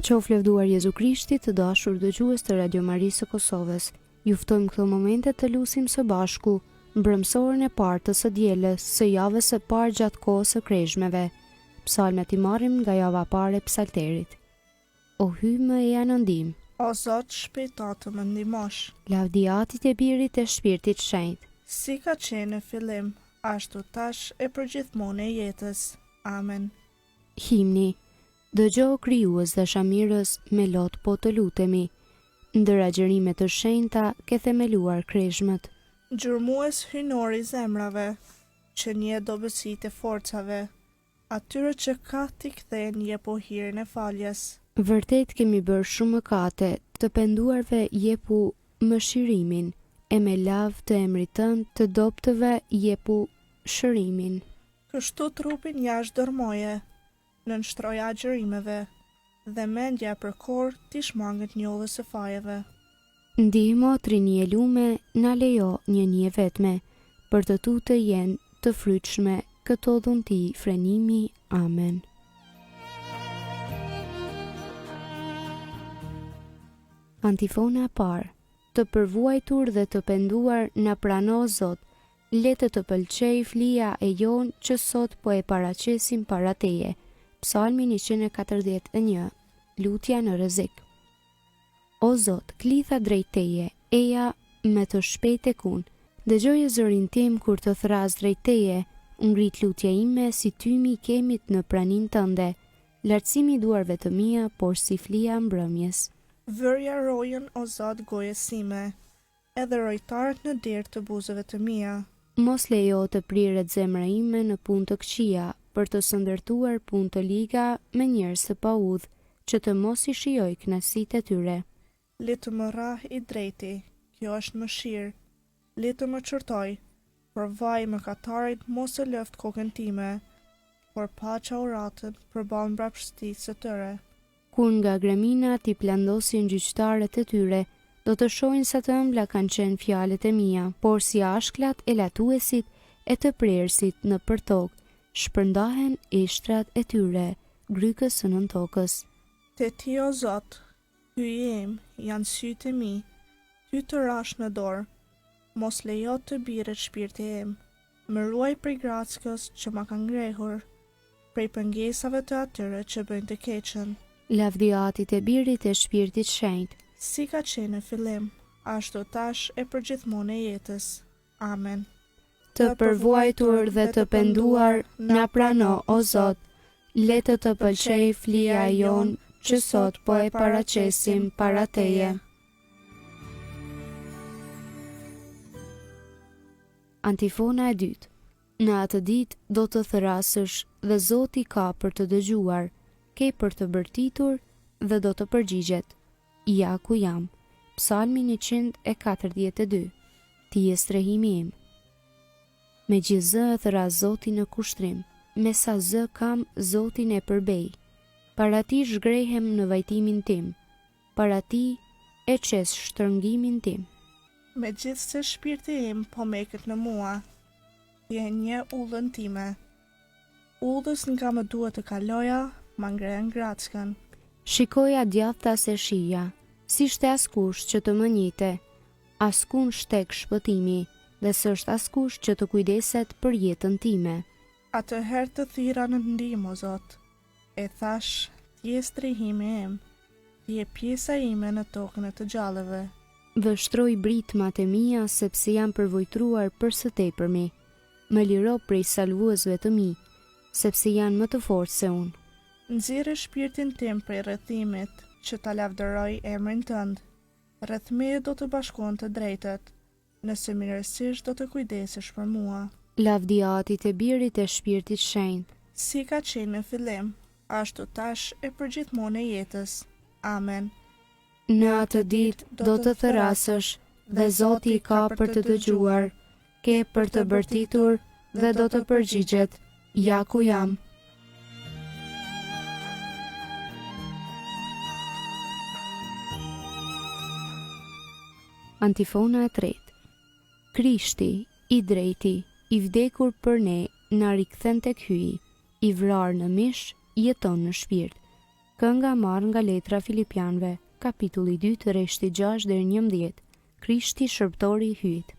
Qoftë lëvduar Jezu Krishti, të dashur dëgjues të Radio Marisë së Kosovës. Ju ftojmë këto momente të lusim së bashku mbrëmësoren e parë të së dielës së javës së parë gjatë kohës së kreshmeve. Psalmet i marrim nga java e parë e Psalterit. O Hyj më eja në ndihmë. O Zot, shpejto të më ndihmosh. Lavdi Atit e Birit e Shpirtit Shenjt. Si ka qenë në fillim, ashtu tash e përgjithmonë e jetës. Amen. Himni. Dëgjo o Krijues dashamirës me lot po të lutemi. Ndër agjërime të shenjta ke themeluar kreshmët. Gjurmues hyjnor i zemrave, që njeh dobësitë e forcave, Atyre që kah ti kthehen jepu hirin e faljes. Vërtet kemi bërë shumë mëkate, të penduarve jepu mëshirimin, e me lavd të emrit tënd të dobëtëve jepu shërimin. Kështu trupin jashtë dërrmoje, nënshtroja agjërimeve, dhe mendja e përkorë t'i shmanget njollës së fajeve. Ndihmo Trini e Lume na lejo njëni e vetme, për të tu të jenë të frytshme këto dhunti frenimi Amen. Antifona e parë, Të përvuajtur dhe të penduar na prano o Zot, Le të të pëlqejë flija e jonë që sot po e paraqesim para teje. Psalmi 141, Lutja në rrezik. O Zot, klitha drejt teje, eja me të shpejtë tek unë. Dëgjoje zërin tim kur të thërras drejt teje, u ngrit lutja ime si tymi i kemit në praninë tënde, lartësimi i duarve të mia porsi flija e mbrëmjes. Vërja rojën, o Zot, gojës sime, Edhe rojtarët në derë të buzëve të mia. Mos lejo të priret zemra ime në punë të këqija, për të sendërtuar punë të liga me njerëz të paudhë, që të mos i shijoj kënaqësitë e tyre. Le të më rrahë i drejti, kjo është mëshirë, le të më qortojë, por vaji i mëkatarit mos e lëftë kokën time, por paça uratën përballë mbrapshtisë së tyre. Kur nga gremina t'i plandosin gjyqtarët e tyre, do të shohin sa të ëmbla kanë qenë fjalët e mia, por si ashklat e latuesit e të prerësit nëpër tokë, shpërndahen eshtrat e tyre grykës së nëntokës. Te ti, o Zot, Hyji im, janë sytë e mi, ty të rashë në dorë, mos lejo të birret shpirti im, më ruaj prej grackës që ma kanë ngrehur. Prej pengesave të atyre që bëjnë të keqen. Lavdi Atit e Birit e Shpirtit Shenjt. Si ka qenë në fillim, ashtu tash e përgjithmonë e jetës. Amen. Të përvuajtur dhe të penduar na prano o Zot, le të të pëlqejë flija e jonë që sot po e paraqesim para teje. Antifona e dytë. Në atë ditë do të thërrasësh dhe Zoti ka për të dëgjuar, ke për të bërtitur dhe do të përgjigjet, Ja ku jam. Psalmi 142. Ti je strehimi im. Me gjithë zë e thërras Zotin në kushtrim, me sa zë kam Zotin e përbej. Para tij zhgrehem në vajtimin tim, para tij e qes shtrëngimin tim. Megjithëse shpirti im po meket në mua, ti e njeh udhën time. Udhës nga më duhet të kaloja, ma ngrehën grackën. Shikoja djathtas e shihja, s'ishte askush që të më njihte, askund shteg shpëtimi, dhe s'është askush që të kujdeset për jetën time. Atëherë të thirra në ndihmë, o Zot, E thashë, Ti je strehimi im, ti je pjesa ime në tokën e të gjallëve. Vështroj britmat e mia sepse jam përvujtruar për së tepërmi. Më liro prej salvuesve të mi, sepse janë më të fortë se unë. Nxirre shpirtin tim prej rrethimit, që ta lavdëroj emrin tënd. Rreth meje do të bashkohen të drejtët, Nëse mirësisht do të kujdesesh për mua. Lavdi Atit e Birit e Shpirtit Shenjt. Si ka qenë në fillim, ashtu tash e përgjithmonë e jetës. Amen. Në atë ditë do të thërrasësh, dhe Zoti ka për të dëgjuar, ke për të bërtitur dhe do të përgjigjet, Ja ku jam. Antifona e tretë. Krishti, i drejti, i vdekur për ne, na rikthen tek Hyji, i vrarë në mish, jeton në shpirt. Kënga marrë nga letra Filipianëve, kapitulli i dytë, rreshti 6 deri 11, Krishti shërbëtori i Hyjit.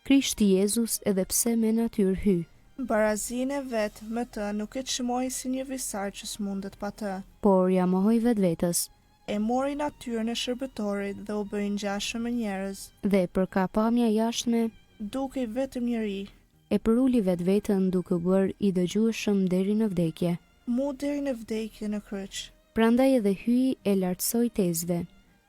Krishti Jezus edhe pse me natyrë Hyj. Barazinë e vet me të nuk e çmoi si një visar që s'mundet pa të. Por ia mohoi vetvetes. E mori natyrën e shërbëtorit dhe u bë i ngjashëm me njerëz. Dhe për nga pamja e jashtme. Dukej vetëm njeri. E përuli vetveten duke u bërë i dëgjueshëm deri në vdekje. Mu deri në vdekje në kryq. Prandaj edhe Hyji e lartësoi tezve.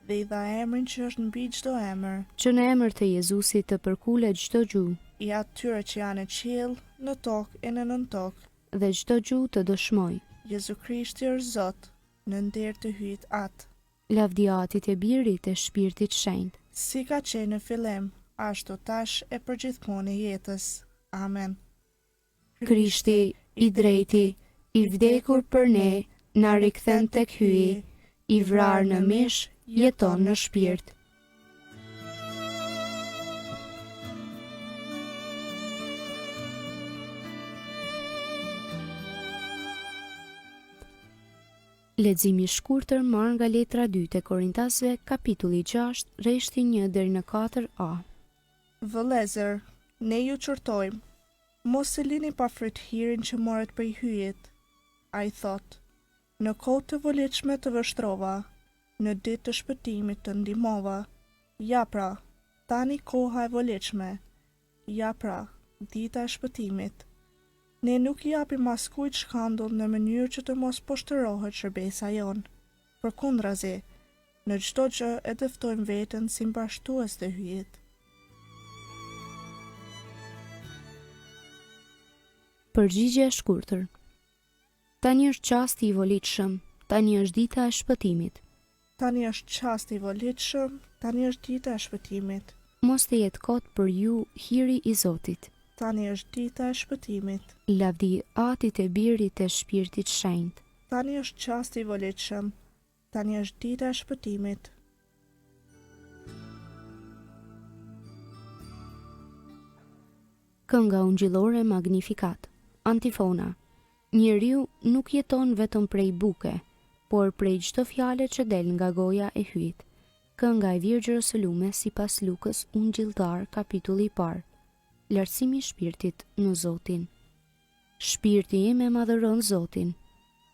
Dhe i dha emrin që është mbi çdo emër. Që në emër të Jezusit të përkulet çdo gjuhë. I atyre që janë në qiell, në tokë e në nëntokë. Dhe çdo gjuhë të dëshmojë. Jezu Krishti është Zot, në nder të Hyjit Atë. Lavdi Atit e Birit e Shpirtit Shenjt. Si ka qenë në fillim, ashtu tash e përgjithmonë e jetës. Amen. Krishti, i drejti, i vdekur për ne, na rikthen tek Hyji, i vrarë në mish, jeton në shpirt. Leximi i shkurtër marrë nga letra e dytë e Korintasve, kapitulli 6, rreshti 1 deri në 4 a. Vëllezër, ne ju qortojmë, mos e lini pa fryt hirin që morët prej Hyjit. Ai thotë, Në kohë të volitshme të vështrova, në ditë të shpëtimit të ndihmova. Ja pra, tani koha e volitshme, ja pra, dita e shpëtimit. Ne nuk i japim askujt shkandull në mënyrë që të mos poshtërohet shërbesa jonë. Përkundrazi, në çdo gjë e dëftojmë veten si mbarështues të Hyjit. Përgjigje e shkurtër. Tani është çasti i volitshëm, tani është dita e shpëtimit. Tani është çasti i volitshëm, tani është dita e shpëtimit. Mos të jetë kot për ju hiri i Zotit. Tani është dita e shpëtimit. Lavdi Atit e Birit e Shpirtit Shenjt. Tani është çasti i volitshëm, tani është dita e shpëtimit. Kënga ungjillore Magnificat. Antifona. Njeriu nuk jeton vetëm prej buke, por prej çdo fjale që del nga goja e Hyjit. Kënga e Virgjërës së Lume sipas Lukës Ungjilltar kapitulli i parë. Lartësimi i shpirtit në Zotin. Shpirti im e madhëron Zotin.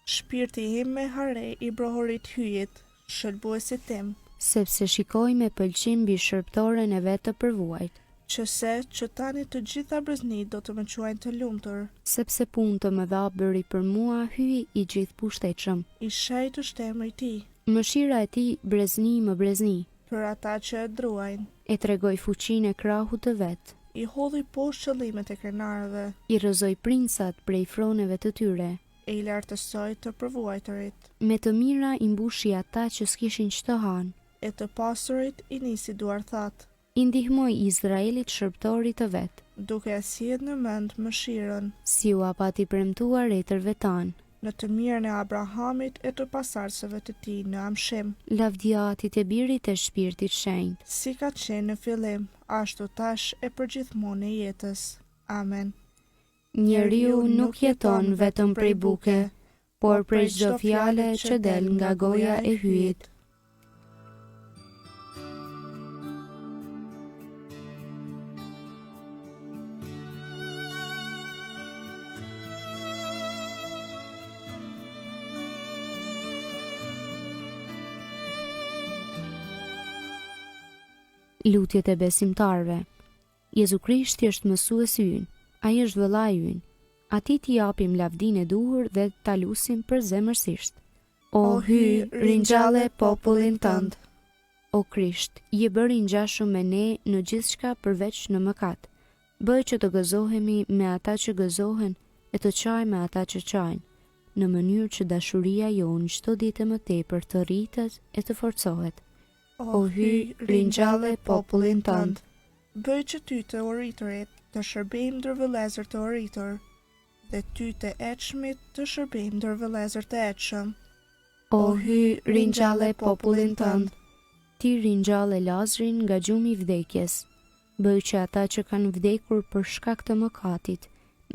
Shpirti im me hare i brohorit Hyjit, shëlbuesit tim. Sepse shikoi me pëlqim mbi shërbëtoren e vet të përvuajt. Që se, që tani të gjitha breznitë do të më quajnë të lumtur. Sepse punë të mëdha bëri për mua Hyji i gjithëpushtetshëm. I shenjtë është emri i tij. Mëshira e tij brezni më brezni. Për ata që e druajnë. E tregoi fuqinë e krahut të vet. I hodhi poshtë qëllimet e krenarëve. I rrëzoi princat prej froneve të tyre. E i lartësoi të përvuajturit. Me të mira i mbushi ata që s'kishin ç'të hanë. E të pasurit i nisi duarthatë. I ndihmoi Izraelit shërbëtorit të vet. Duke e sjellë në mend mëshirën. Si ua pati premtuar etërve tanë. Në të mirën e Abrahamit e të pasardhësve të tij në amshim. Lavdi Atit e Birit e Shpirtit Shenjt. Si ka qenë në fillim, ashtu tash e përgjithmonë e jetës. Amen. Njeriu nuk jeton vetëm prej buke, por prej çdo fjale që del nga goja e Hyjit. Lutjet e besimtarëve. Jezu Krishti është mësuesi ynë, ai është vëllai ynë. Atij t'i japim lavdinë e duhur dhe ta lusim përzemërsisht. O Hyj, ringjalle popullin tënd. O Krisht, je bërë i ngjashëm me ne në gjithçka përveç në mëkat. Bëj që të gëzohemi me ata që gëzohen e të qajmë me ata që qajnë, në mënyrë që dashuria jonë çdo ditë e më tepër të rritet e të forcohet. O Hyj, ringjalle popullin tënd. Bëj që ty të uriturit të shërbejmë ndër vëllezër të uritur, dhe ty të etshmit të shërbejmë ndër vëllezër të etshëm. O Hyj, ringjalle popullin tënd. Ti ringjalle Lazrin nga gjumi i vdekjes. Bëj që ata që kanë vdekur për shkak të mëkatit,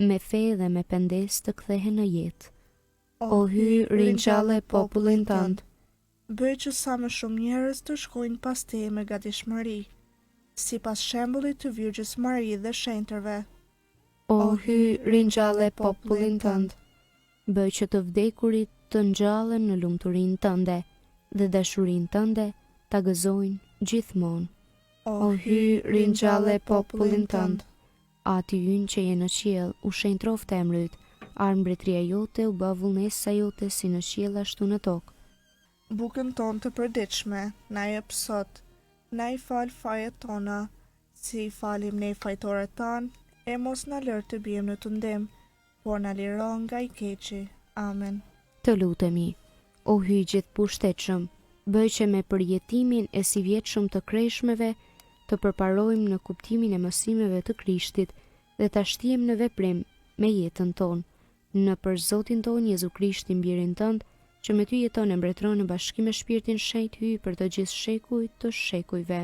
me fe dhe me pendesë të kthehen në jetë. O Hyj, ringjalle popullin tënd. Bëj që sa më shumë njerëz të shkojnë pas teje me gatishmëri, sipas shembullit të Virgjës Mari dhe shenjtërve. O Hyj, ringjalle popullin tënd. Bëj që të vdekurit të ngjallen në lumturinë tënde dhe dashurinë tënde ta gëzojnë gjithmonë. O Hyj, ringjalle popullin tënd. Ati ynë që je në qiell, u shenjtroftë emri yt, ardhtë mbretëria jote, u bëftë vullnesa jote si në qiell ashtu në tokë. Bukën tonë të përditshme na jep sot, na i fal fajet tona, si i falim ne fajtorët tanë, e mos na lër të biem në tundim, por na liro nga i keqi. Amen. Të lutemi, o Hyj gjithëpushtetshëm, bëj që me përjetimin e sivjetshëm të kreshmeve të përparojmë në kuptimin e mësimeve të Krishtit dhe ta shtiem në veprim me jetën tonë, Nëpër Zotin tonë Jezu Krishtin Birin tënd, që me ty jeton e mbretëron në bashkim me Shpirtin Shenjt Hyj për të gjithë shekujt të shekujve.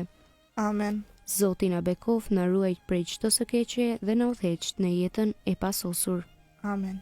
Amen. Zoti na bekoftë, na ruajtë prej çdo së keqeje dhe na udhëheqtë në jetën e pasosur. Amen.